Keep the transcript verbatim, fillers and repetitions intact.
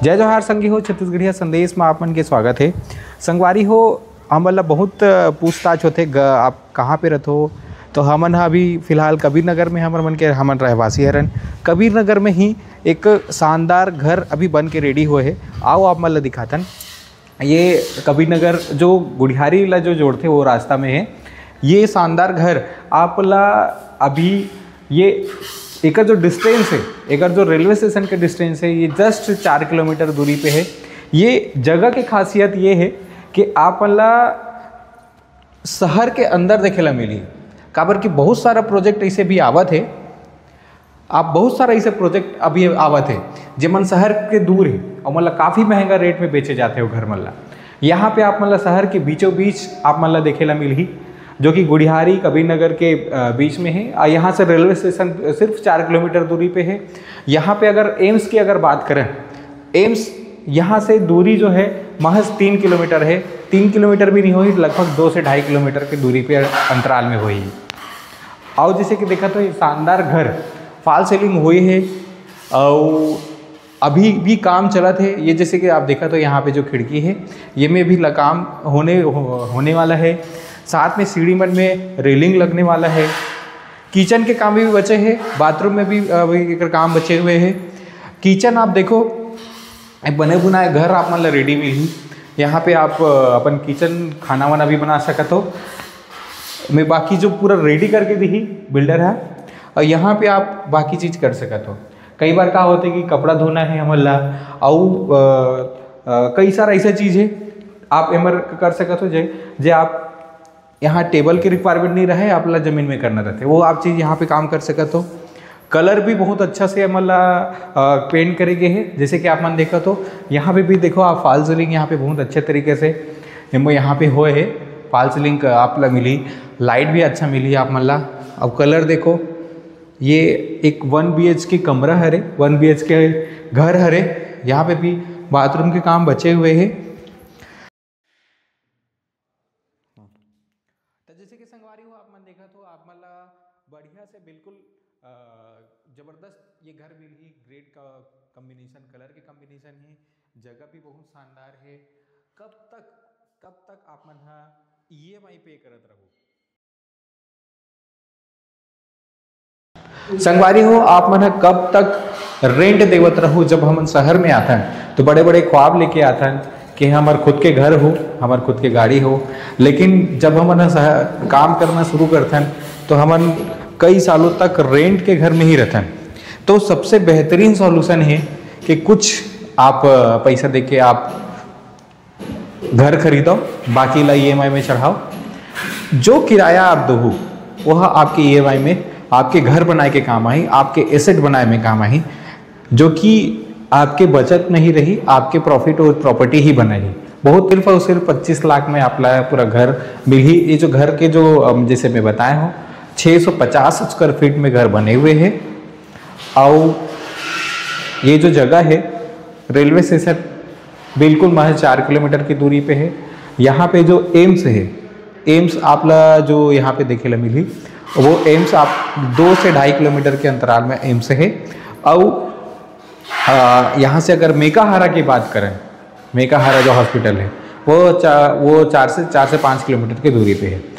जय जोहार संगी हो, छत्तीसगढ़िया संदेश में आप मन के स्वागत है। संगवारी हो, हमन ला बहुत पूछताछ होथे, ग-, आप कहाँ पे रथो? तो हमन ह अभी फिलहाल कबीर नगर में, हमर मन के, हमन रहवासी हरन। कबीर नगर में ही एक शानदार घर अभी बन के रेडी होए हे। आओ, आप मन ला दिखाथन। ये कबीर नगर जो गुढ़ियारी ला जो जोड़थे, वो रास्ता में है। ये शानदार घर आप ला अभी, ये एकर जो डिस्टेंस है, एकर जो रेलवे स्टेशन के डिस्टेंस है, ये जस्ट चार किलोमीटर दूरी पे है। ये जगह के खासियत ये है कि आप मन ला शहर के अंदर देखे ला मिली, काबर कि बहुत सारा प्रोजेक्ट ऐसे भी आवत है। आप बहुत सारा ऐसे प्रोजेक्ट अभी आवत है, जे मन शहर के दूर है और मतलब काफ़ी महंगा रेट में बेचे जाते हो घर मन ला। यहाँ पे आप मतलब शहर के बीचों बीच आप मतलब देखे ला मिलही, जो कि गुढ़ियारी कबीर नगर के, अ, बीच में है। और यहाँ से रेलवे स्टेशन सिर्फ चार किलोमीटर दूरी पे है। यहाँ पे अगर एम्स की अगर बात करें, एम्स यहाँ से दूरी जो है महज तीन किलोमीटर है। तीन किलोमीटर भी नहीं होही, लगभग दो से ढाई किलोमीटर की दूरी पे अंतराल में होही। और जैसे कि देखा तो ये शानदार घर फॉल सीलिंग हुई है और अभी भी काम चलत है। ये जैसे कि आप देखा तो यहाँ पे जो खिड़की है, ये में भी ल-, काम होने हो-, होने वाला है। साथ में सीढ़ी मन में रेलिंग लगने वाला है। किचन के काम भी बचे हैं, बाथरूम में भी अभी एकर काम बचे हुए हैं। किचन आप देखो, एक बने बुनाए घर आप मन ला रेडी मिलही। यहाँ पे आप, अ, अपन किचन, खाना वाना भी बना सकत हो। मैं बाकी जो पूरा रेडी करके दिही बिल्डर है, और यहाँ पे आप बाकी चीज़ कर सकत हो। कई बार का होथे कि कपड़ा धोना है हमन ला, अउ, अ, अ, कई सारा ऐसा चीज़ है आप एमर कर सकत हो, जे, जे आप यहाँ टेबल के रिक्वायरमेंट नहीं रहे, आप ला जमीन में करना रहते, वो आप चीज़ यहाँ पे काम कर सकत हो। कलर भी बहुत अच्छा से हमन ला, अ, पेंट करे गे हे। जैसे कि आप मन देखत हो, यहाँ पे भी देखो आप, फॉल सीलिंग यहाँ पे बहुत अच्छे तरीके से एमो यहाँ पे होए हे। फॉल सीलिंग आप ला मिली, लाइट भी अच्छा मिली आप मन ला। अब कलर देखो, ये एक वन बीएचके कमरा हरे, वन बीएचके घर हरे। यहाँ पे भी बाथरूम के काम बचे हुए हैं। तो जैसे कि संगवारी हो, आप मन देखत हो, आप मन ला बढ़िया से बिल्कुल, अ, जबरदस्त ये घर मिलही। ग्रेड का कॉम्बिनेशन, कलर के कॉम्बिनेशन है, जगह भी बहुत शानदार है। कब तक, कब तक आप मन हा ईएमआई पे करत रहो? संगवारी हो, आप मन ह कब तक रेंट देवत रहू? जब हमन शहर में आथन तो बड़े बड़े ख्वाब लेके आथन कि हमर खुद के घर हो, हमर खुद के गाड़ी हो, लेकिन जब हमन ह शहर काम करना शुरू करथन तो हमन कई सालों तक रेंट के घर में ही रहथन। तो सबसे बेहतरीन सॉल्यूशन है कि कुछ आप, अ, पैसा देके आप घर खरीदो, बाकी ला ईएमआई में चढ़ाओ। जो किराया आप दो, वह आपके ईएमआई में, आपके घर बनाए के काम आही, आपके एसेट बनाए में काम आही, जो कि आपके बचत नहीं रही, आपके प्रॉफिट और प्रॉपर्टी ही बनाई। बहुत सिर्फ और सिर्फ पच्चीस लाख में आप ला पूरा घर मिलही। ये जो घर के जो, अम, जैसे मैं बताया हूँ, छः सौ पचास स्क्वायर फीट में घर बने हुए हैं। और ये जो जगह है रेलवे स्टेशन बिल्कुल महज चार किलोमीटर की दूरी पे है। यहाँ पे जो एम्स है, एम्स आप ला जो यहाँ पे देखे ला मिली, वो एम्स आप दो से ढाई किलोमीटर के अंतराल में एम्स है। और, आ, यहाँ से अगर मेकाहारा की बात करें, मेकाहारा जो हॉस्पिटल है, वो चा-, वो चार से, चार से पाँच किलोमीटर की दूरी पे है।